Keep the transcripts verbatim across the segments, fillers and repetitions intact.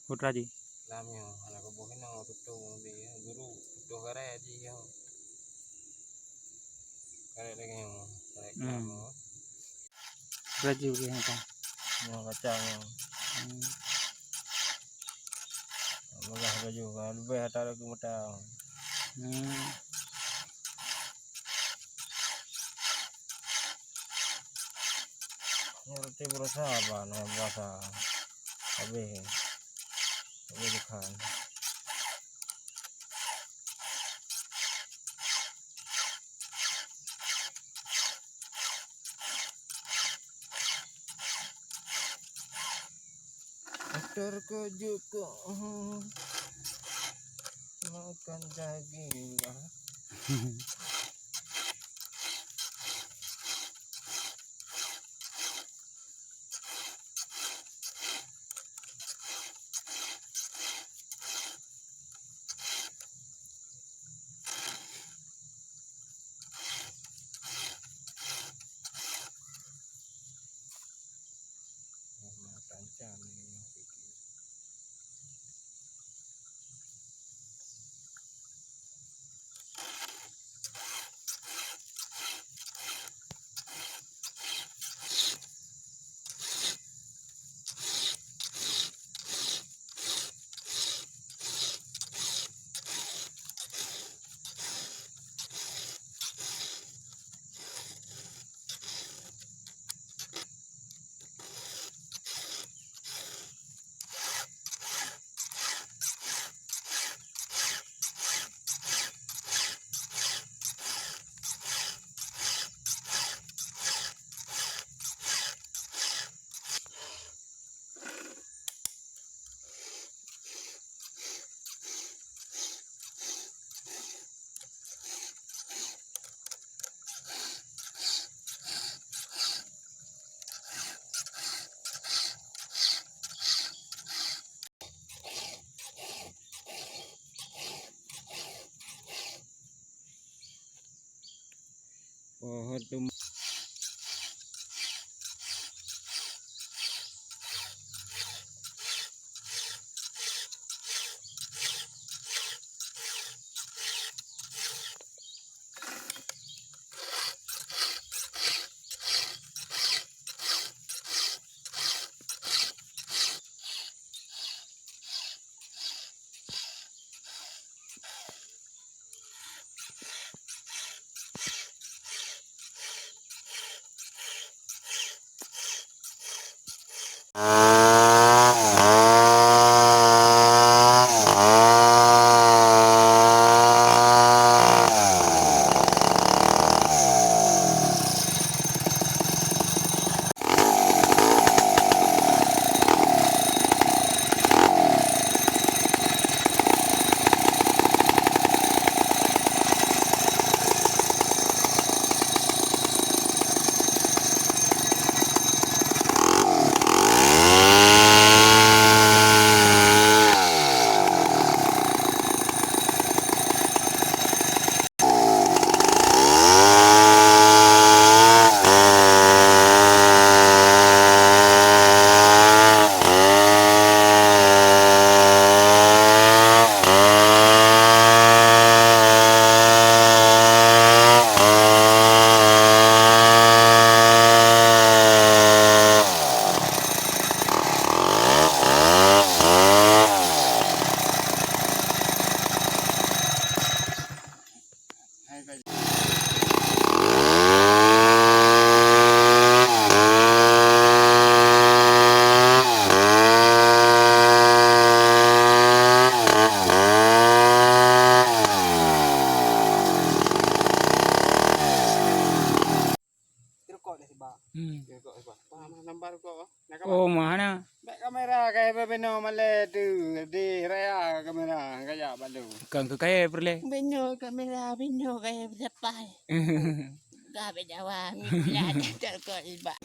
Putra ji. Lam nyoe, hana kuboh inong tutong di guru, tutong karet ji nyoe. Karet lagèe nyoe, karet Hmm. kamoe. Putra ji boleh apa? Nyoe kacang nyoe. Hmm. Mudah baju, leubeh ata lagi mudah. Hmm. Nyoe roti beurasa ba, nyoe beurasa. Habéh. Habéh dukhan. Terkejut kok makan daging bah. Pohon tum- Rukok dah sibak. Hmm. Rukok sibak. Paham nambar rukok? Nak apa? Oh, mana? Bèk kamera kayèe beubinoe malèe tu, di raya kamera kajak balu. Kon keu kayèe peureulèe. Binoe kamera, binoe kayèe beusapai. Dah bèk Jawa, minyak rukok sibak.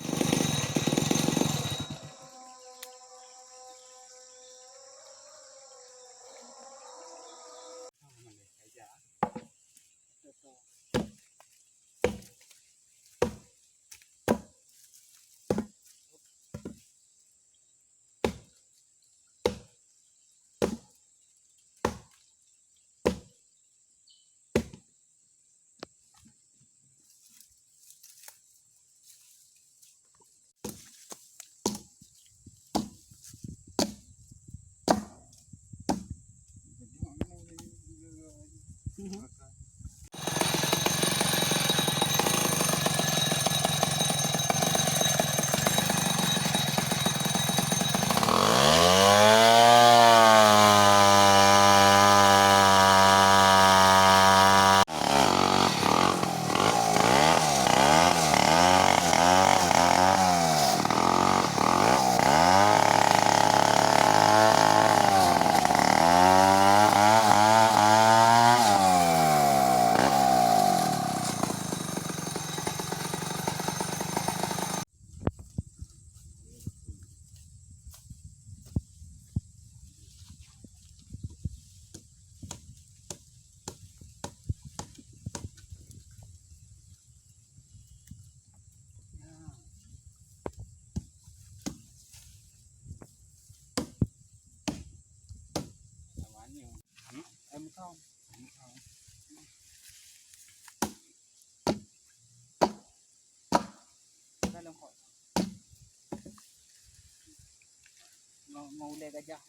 Mau, mau ulèe gajah.